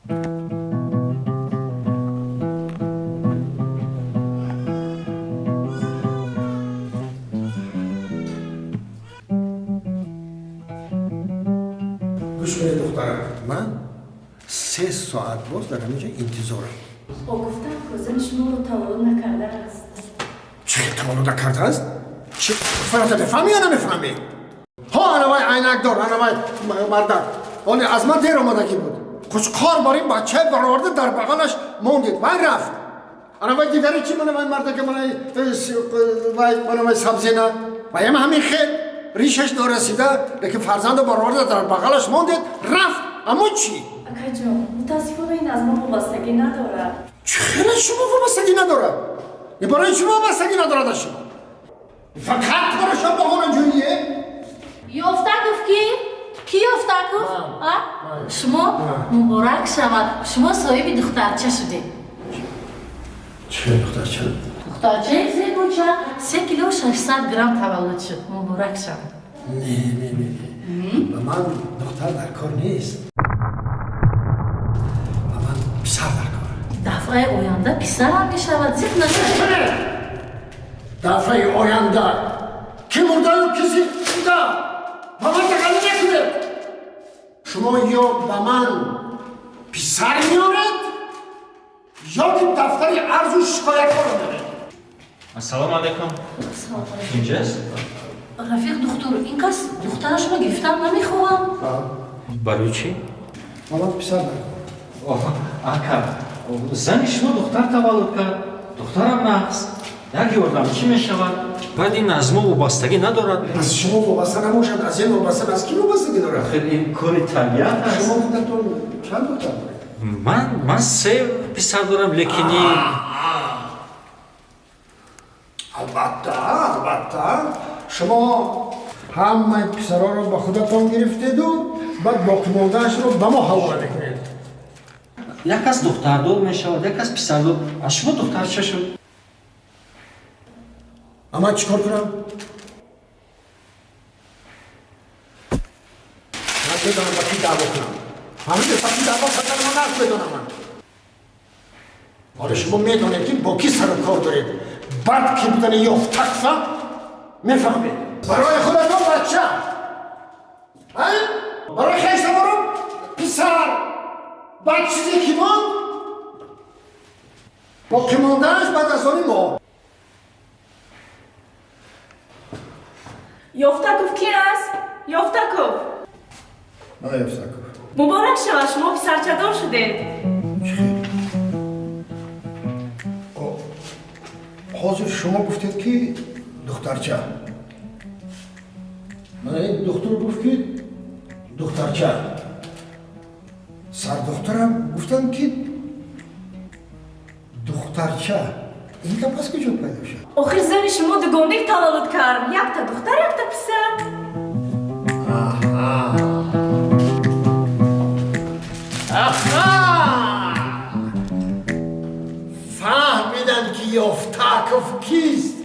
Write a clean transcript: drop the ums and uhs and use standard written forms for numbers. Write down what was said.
Гӯш кунед, духтарам, ман 3 соат боз дар ҳамин ҷо интизорам. О, гуфтам, ки зани шуморо таваллуд накардааст. Чӣ хел таваллуд накардааст? Чӣ фарата, мефаҳмӣ ё намефаҳмӣ? Ҳо, анавай айнакдор, анавай мардак оле аз ман дер омадагӣ буд. Қучқор бар ин бачаи бароварда, дар бағалаш мондед, вай рафт. Анавай дигаре чӣ, манавай мардака, вай манавай сабзина, ваям ҳамин хел ришаш норасида, лекин фарзанду бароварда, дар бағалаш мондед, рафт. Аммо чӣ? Акаҷон, мутаассифона, ин аз мо вобастагӣ надорад. Чӣ хел аз шумо вобастагӣ надорад? Барои шумо вобастагӣ надорад, аз шумо фақат корашон баҳонаҷӯие. Ёфтаков ки? Ки Ёфтаков? Шумо муборак шавад, шумо соҳиби духтарча шудед. Чӣ духтарча? Духтарчаи зебоча, 3 кило 600 грамм таваллуд шуд. Муборак шавад. Не, не, не, не, ба ман духтар дар кор нест, ба ман писар дар кор. Дафъаи оянда писарам мешавад, зиқ нашавед. Дафъаи оянда ки мурдаю ки зинда, ба ман дағалӣ накунед. Шумо ё ба ман писар меоред, ё ки дафтари арзу шикоятҳоро меоред. Ассалому алайкум. Инҷаст? Рафиқ духтур, ин кас духтарашро гирифтан намехоҳам. Барои чӣ? Ба ман писар дар кор. Ака, зани шумо духтар таваллуд кард, духтарам нақс, як ёрдам чӣ мешавад? Баъд ин аз мо вобастагӣ надорад. Аз шумо вобаста набошад, аз ин вобаста, аз кӣ вобастагӣ дорад? Охир ин кори табиат аст. Шумо худатон чанд духтар доред? Ман се писар дорам, лекин Албатта, албатта, шумо ҳамаи писароро ба худатон гирифтеду баъд боқимондаашро ба мо ҳавола мекунед. Як кас духтардор мешавад, як кас писардор. Аз шумо духтарча шуд. А ман чӣ кор кунам? Ман медонам, ба кӣ даъво кунам, фаҳмидед? Ба кӣ даъво кардан ман нағз медонам. Ман ҳоло шумо медонед, ки бо кӣ сару кор доред. Бад ки будани Ёфтакфа мефаҳмед. Барои худатон бача, барои хештаборон писар, баъд чизе ки монд, боқимондааш баъд аз они мо. Ёфтаков ки аст? Ёфтаков? Мана Ёфтаков. Муборак шавад, шумо писарчадор шудед. Чӣ ҳозир шумо гуфтед, ки духтарча. Мана ин духтур гуфт, ки духтарча. Сардухтурам гуфтанд, ки духтарча. Ин гап аз куҷо пайдо шуд? Охир зани шумо дугоник таваллуд кард, якта духтар, якта писар. Аҳа, аҳа, фаҳмидам, ки Ёфтаков кист.